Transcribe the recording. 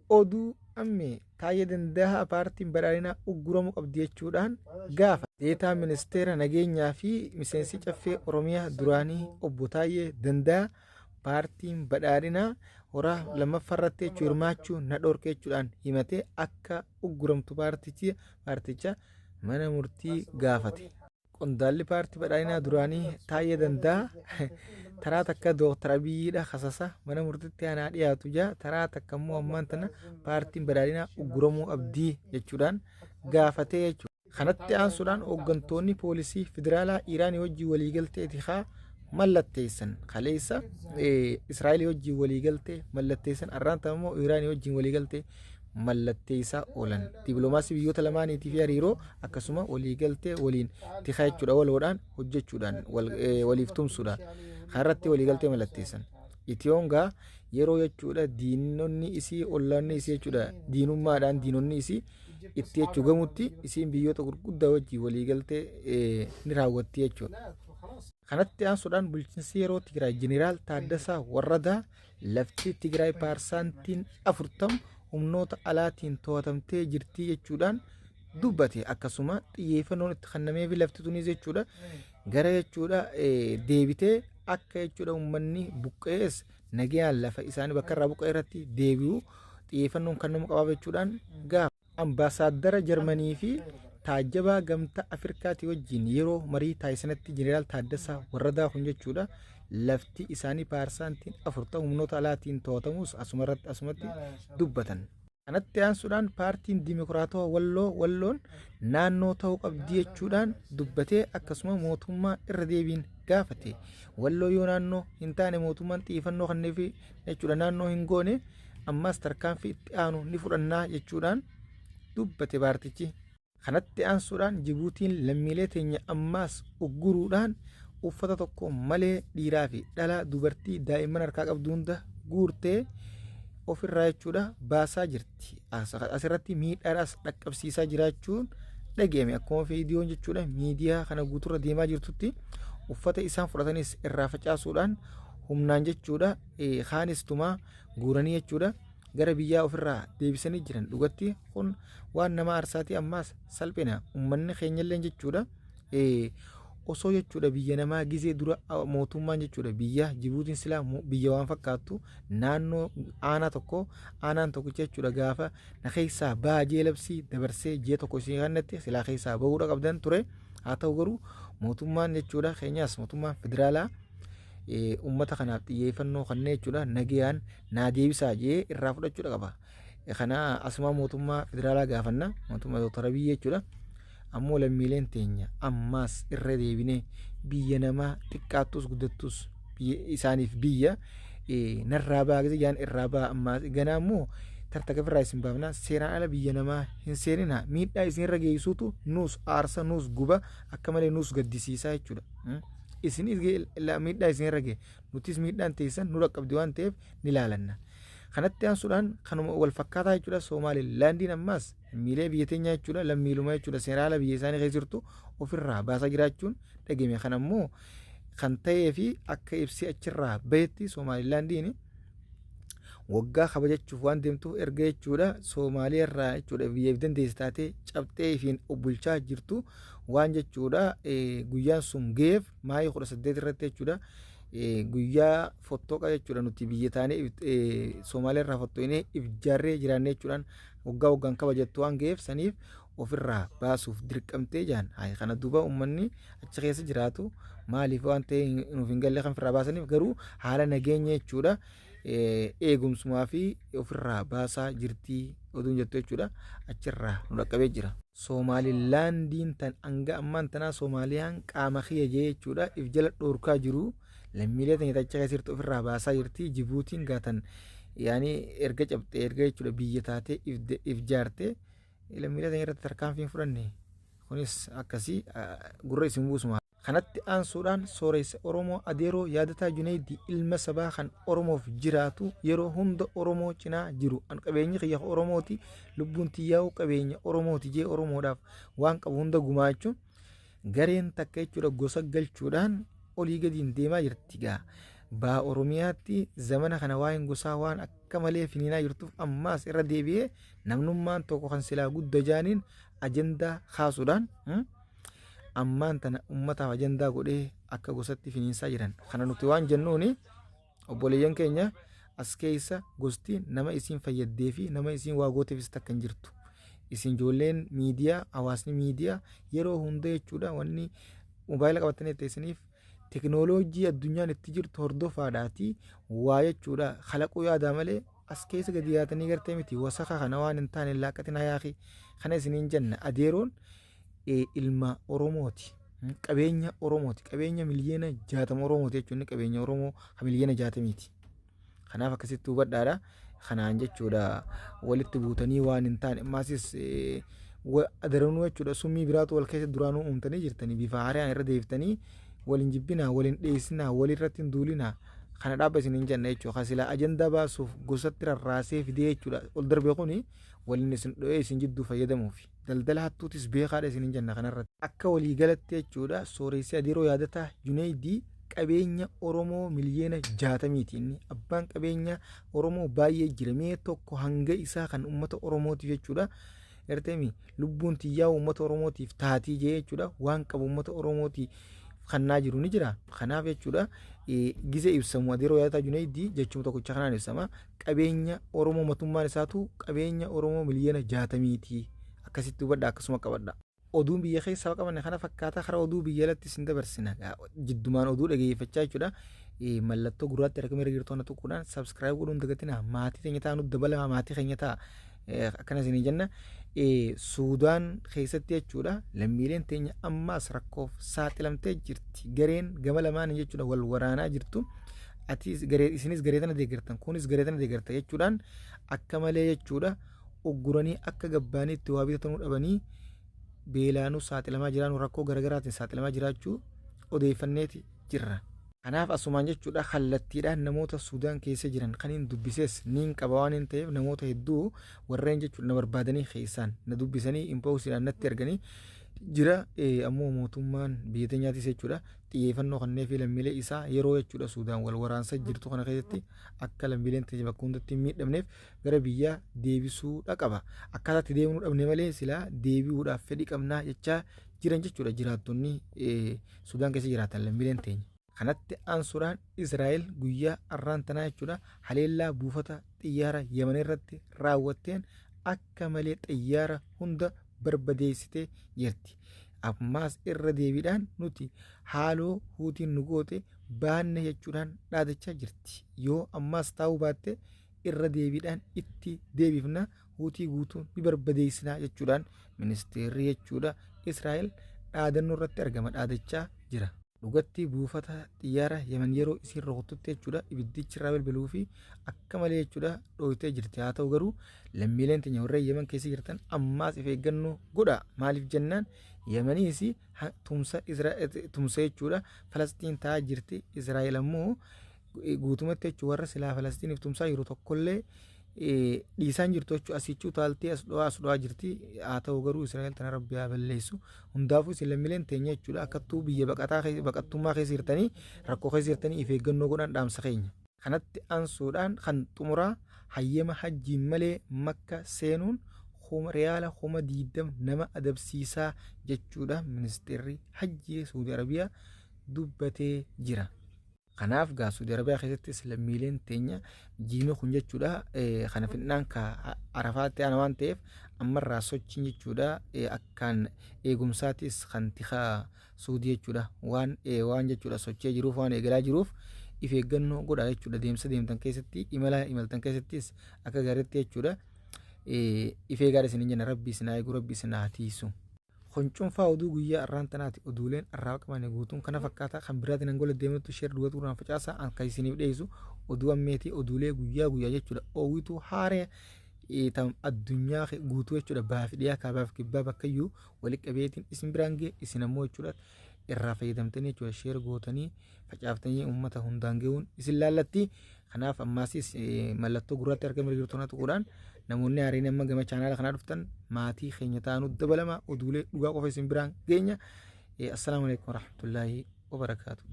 Oduu ammee Taayyee Danda'aa paartiin badhaadhinaa ugguramuu qabdi jechuudhaan gaafa. Deetaa Ministeera Nageenyaa fi miseensi caffee Oromiyaa duraanii obbo Taayyee Danda'aa paartiin badhaadhinaa horaa lammaffaarratti jechuu hirmaachuu na dhorke jechuudhaan himatee akka ugguramtu paarticha mana murtii gaafate. Qondaalli paartii badhaadhinaa duraanii Taayyee Danda'aa taraa takka Dooktar Abiyyiidha kasasa mana murtiitti aanaa dhiyaatu jaa taraa takka immoo ammaan tana paartiin badhaadhinaa ugguramuu qabdii jechuudhaan gaafatee jechuudha. Kanatti aansuudhaan hooggantoonni poolisii federaalaa Iraanii wajjin waliigaltee itikaa mallatteessan kaleessa Israa'elii wajjin waliigaltee mallatteessan arraan tana immoo Iraanii wajjin waliigaltee mallatteessaa oolan. Dippiloomaasii biyyoota lamaaniitii fi hariiroo akkasuma waliigaltee waliin tikaa jechuudha waloodhaan hojjechuudhaan waliif tumsuudhaan kanarratti waliigaltee mallatteessan. Itiyoon gaa yeroo jechuudha diinonni isii ollaanni isii jechuudha diinummaadhaan diinonni isii itti jechuu gamutti isiin biyyoota gurguddaa wajjin waliigaltee ni raawwatti jechuudha. Kanatti aansuudhaan bulchiinsi yeroo Tigraay Jeneraal Taaddasaa Warradaa lafti Tigraay paarsaantiin 40 humnoota alaatiin to'atamtee jirtii jechuudhaan dubbate. Akkasuma xiyyeeffannoon itti kennameefi lafti tunis jechuudha gara jechuudha deebitee akka jechuudha uummanni buqqa'es nagayaan lafa isaanii bakka irraa buqqa'e irratti deebi'u xiyyeeffannoon kennamuu qabaaf jechuudhaan gaafa. Ambaasaaddara Jarmanii fi taajjabaa gamtaa Afrikaatii wajjin yeroo marii taasisanitti Jeneraal Taaddasaa Warradaa kun jechuudha lafti isaanii paarsaantiin 40 humnoota alaatiin to'atamus asumarratti asumatti dubbatan. Kanatti aansuudhaan paartiin Dimokiraatawaa Walloo Walloon naannoo ta'uu qabdi jechuudhaan dubbatee akkasuma mootummaa irra deebiin gaafate. Walloo yoo naannoo hin taane mootummaan xiyyeeffannoo kenneefi jechuudha naannoo hin goone ammas tarkaanfii itti aanu ni fudhannaa jechuudhaan dubbate paartichi. Kanatti aansuudhaan Jibuutiin lammiilee teenya ammaas ugguruudhaan uffata tokko malee dhiiraa fi dhalaa dubartii daa'imman harkaa qabdu hunda guurtee ofirraa jechuudha baasaa jirti. Asirratti miidhaadhaas dhaqqabsiisaa jiraachuun dhaga'ame. Akkuma viidiyoon jechuudha miidiyaa kana guuturra deemaa jirtutti uffata isaan fudhatanis irraa facaasuudhaan humnaan jechuudha kaanis tumaa guuranii jechuudha gara biyyaa ofirraa deebisanii jiran dhugatti kun waan nama aarsaati ammaas salphina ummanni keenyalleen jechuudha osoo jechuudha biyya namaa gizee dura mootummaan jechuudha biyya Jibuutiin silaa biyya waan fakkaattu naannoo aanaa tokko aanaan tokkicha jechuudha gaafa na keessaa baa jee labsii dabarsee ji'a tokko isin kannatti silaa keessaa bahuudha qabdan ture haa ta'u garuu mootummaan jechuudha keenyaas mootummaan federaalaa ummata kanaaf xiyyeeffannoo kannee jechuudha nagayaan naa deebisaa jee irraa fudhachuudha qaba. Kana asumaa mootummaa federaalaa gaafanna mootummaa Dr. Abiy jechuudha. Ammoo lammiileen teenya ammaas irra deebinee biyya namaa xiqqaattus guddattus isaaniif biyya narraa ba'a gisee jaan irraa ba'a ammaas ganaa immoo tartaga irraa isin baafna seeraan ala biyya namaa hin seenina miidhaa isin irra geessuutu nuus aarsa nuus guba akka malee nuus gaddisiisaa jechuudha. Isin miidhaa isin irra gahe nutis miidhaan teessan nu dhaqqabdi waan ta'eef ni laalanna. Kanatti aansuudhaan kanuma wal fakkaataa jechuudha Somaalilaandiin ammaas lammiilee biyya teenyaa jechuudha lammiiluma jechuudha seera ala biyya isaanii keessa jirtu ofirraa baasaa jiraachuun dhageme. Kan ammoo kan ta'ee fi akka ibsi achirraa bahetti Somaalilaandiin waggaa kabajachuuf waan deemtuuf erga jechuudha Soomaaliyaa irraa jechuudha biyya if dandeesse taatee cabxee ifiin of bulchaa jirtu waan jechuudha guyyaan sun ga'eef maayii 18 irratti jechuudha guyyaa fottoqa jechuudha nuti biyya taanee Soomaaliyaa irraa fottoqnee if jaarree jiraannee jechuudhaan waggaa waggaan kabajattu waan ga'eef saniif ofirraa baasuuf dirqamtee jaan kana duuba uummanni achi keessa jiraatu maaliif waan ta'e nuuf hin galle kan ofirraa baasaniif garuu haala nageenya jechuudha eegumsumaa fi ofirraa baasaa jirtii oduun jettu jechuudha achirraa nu dhaqqabee jira. Soomaalilaandiin tan hanga ammaan tanaa Soomaaliyaan qaama kiyya jee jechuudha if jala dhoorkaa jiru lammiilee tanya tacha keessa jirtu ofirraa baasaa jirti Jibuutiin gaatan yaani erga cabxee erga jechuudha biyya taatee if jaarte lammiilee tanya irratti tarkaanfii hin fudhanne kunis akkasii gurra isin buusuma. Kanatti aansuudhaan sooressa Oromoo Adeeroo Yaadataa Juneeydii ilma sabaa kan Oromoof jiraatu yeroo hunda Oromoo cinaa jiru an qabeenyi kiyya Oromooti lubbuun tiyyaa'uu qabeenya Oromooti jee Oromoodhaaf waan qabu hunda gumaachu gareen takka jechuudha gosa galchuudhaan olii gadiin deemaa jirti gaa. Baha Oromiyaatti zamana kana waa'een gosaa waan akka malee finiinaa jirtuuf ammaas irra deebi'ee namnummaan tokko kan silaa gudda jaaniin ajandaa kaasuudhaan ammaan tana ummataaf ajandaa godhee akka gosatti finiinsaa jiran. Kana nuti waan jennuuni obboleeyyan keenya as keessa gosti nama isiin fayyaddee fi nama isiin waa gooteefis takka hin jirtu. Isin ijoolleen miidiyaa, hawaasni miidiyaa yeroo hunda jechuudha wanni mobaayila qabattanii teessaniif teknooloojii addunyaan itti jirtu hordofaadhaati waa jechuudha kalaquu yaadaa malee as keessa gadi yaatanii gartee miti wasaka kana waan hin taane laaqqatin hayaaki kana isiniin jenna adeeroon ilma Oromooti. Qabeenya Oromooti. Qabeenya miliyoona 60 Oromooti jechuun qabeenya Oromoo kan miliyoona 60ti. Kanaaf akkasitti hubadhaadha. Kanaan jechuudha walitti buutanii waan hin taane ammasis daranuu jechuudha summii biraatu wal keessa duraanuu uumtanii jirtanii bifa haaraan irra deebiftanii waliin jibbinaa, waliin dheessinaa, walirratti hin duulinaa. Kana dhaabba isin hin jenna jechuudha. Kan silaa ajandaa baasuuf gosatti rarraasee fidee jechuudha ol darbe kuni waliin isin dho'ee isin jidduu fayyadamuufi. Daldala hattuutis beekaadha isin hin jenna kanarratti. Akka waliigalatti jechuudha sooressi Adeeroo Yaadataa Juneeydii qabeenya Oromoo miliyoona 60ti inni. Abbaan qabeenya Oromoo baay'ee jira. Mee tokko hanga isaa kan uummata Oromootiif jechuudha. Garteemi lubbuun tiyyaa uummata Oromootiif taatii jee jechuudha. Waan qabu uummata Oromootiif kannaa jiru ni jira. Kanaaf jechuudha gize ibsamu Adeeroo Yaadataa Juneeydii jechuma tokkicha kanaan ibsama. Qabeenya Oromoo matummaan isaatu qabeenya Oromoo miliyoona 60ti. Akkasitti hubadha, akkasuma qabadha. Oduun biyya keessaa qabanne kana fakkaataa karaa oduu biyya alatti isin dabarsina. Jiddumaan oduu dhageeffachaa jechuudha. Mallattoo gurraatti argame irra jirtu kana tuquudhaan subscribe godhuun dagatina. Maatii keenya ta'a, nutti dabalama, maatii keenya ta'a. Akkana isinii jenna. Suudaan keessatti jechuudha lammiileen teenya ammaas rakkoof saaxilamtee jirti. Gareen gama lamaanii jechuudha wal waraanaa jirtu. Atis garee, isinis garee tana deeggartan, kunis garee tana deeggarta jechuudhaan akka malee jechuudha ugguranii akka gabbaanii itti waa bitatanuu dhabanii beelaanuu saaxilamaa jiraanuu rakkoo garaagaraatiin saaxilamaa jiraachuu odeeffanneeti jirra. Kanaaf asumaan jechuudha kallattiidhaan namoota Suudaan keessa jiran kan hin dubbises niin qaba waan hin ta'eef namoota hedduu warreen jechuudha na barbaadanii keessaan na dubbisanii inboxiidhaan natti erganii jira. Ammoo mootummaan biyya teenyaatis jechuudha xiyyeeffannoo kannee fi lammiilee isaa yeroo jechuudha Suudaan wal waraansa jirtu kana keessatti akka lammiileen teenya bakka hundatti hin miidhamneef gara biyyaa deebisuudha qaba. Akkaataa itti deemnuu dhabne malee silaa deebi'uudhaaf fedhii qabnaa jechaa jiran jechuudha jiraattonni Sudaan keessa jiraatan lammiileen teenya. Kanatti aansuudhaan Israa'el guyyaa arraan tanaa jechuudha haleellaa buufata xiyyaara Yaman irratti raawwatteen akka malee xiyyaara hunda barbadeessitee jirti. Ammaas irra deebiidhaan nuti haaloo Huutiin nu goote baanne jechuudhaan dhaadachaa jirti. Yoo ammaas taa'uu baatte irra deebiidhaan itti deebifna, Huutii guutuu ni barbadeessina jechuudhaan ministeerri jechuudha Israa'el dhaadannoo irratti argama dhaadachaa jira. Dhugatti buufata xiyyaara Yaman yeroo isiin rukuttutti jechuudha ibiddichi irraa bilbiluu fi akka malee jechuudha dhooytee jirti. Haa ta'u garuu lammiileen teenya warreen Yaman keessa jirtan ammaas if eeggannoo godha. Maaliif jennaan Yamaniis tumsa tumsa jechuudha Falasxiin ta'aa jirti. Israa'el ammoo guutumatti jechuun warra silaa Falastiiniif tumsaa jiru tokkollee dhiisaan jirtu jechuun asichuu taaltee as dho'aa as dho'aa jirti. Haa ta'u garuu Israa'el tana rabbi haa balleessu. Hundaafuu isin lammiileen teenya jechuudha akkattuu biyya baqataa baqattummaa keessa jirtanii rakkoo keessa jirtanii if eeggannoo godhaan dhaamsa keenya. Kanatti aansuudhaan kan xumuraa hayyama hajjiin malee Makka seenuun riyaala 20,000 nama adabsiisaa jechuudha ministeerri hajjii Suudi Arabiyaa dubbatee jira. Kanaaf gaa Suudi Arabiyaa keessattis lammiileen teenya jiini kun jechuudha kana finnaan ka Arafaatti aana waan ta'eef ammarraa sochiin jechuudha akkaan eegumsaatis kan tika Suudii jechuudha waan waan jechuudha sochii jiruuf waan eegalaa jiruuf if eeggannoo godhaa jechuudha deemsa deemtan keessatti imala imaltan keessattis akka gaariitti jechuudha if eegaadha isiniin jenna. Rabbi isin haa eegu, Rabbi isin haa tiisu. Kun cuunfaa oduu guyyaa arraan tanaati. Oduuleen arraa qabane guutuun kana fakkaata. Kan biraatiin hangola deemnutti share duwwatu duraan facaasaa an kan isiniif dhiyeessu oduu ammeetii oduulee guyyaa guyyaa jechuudha. Oowwituu haaree tam addunyaa guutuu jechuudha. Bahaa fi dhiyaa, kaabaa fi kibbaa bakkayyuu walitti qabeetiin isin biraan ga'e, isin ammoo jechuudha irraa fayyadamtanii jechuudha share gootanii facaaftanii uummata hundaan ga'uun isin laallatti. Kanaaf ammaasis mallattoo gurraatti argame jirtu tuquudhaan namoonni haareen amma gama chaanaala kanaa dhuftan maatii keenya ta'anuu dabalama, oduulee dhugaa qofa isin biraan geenya. Assalaamu alaikum warahmatullaahi wabarakaatuh.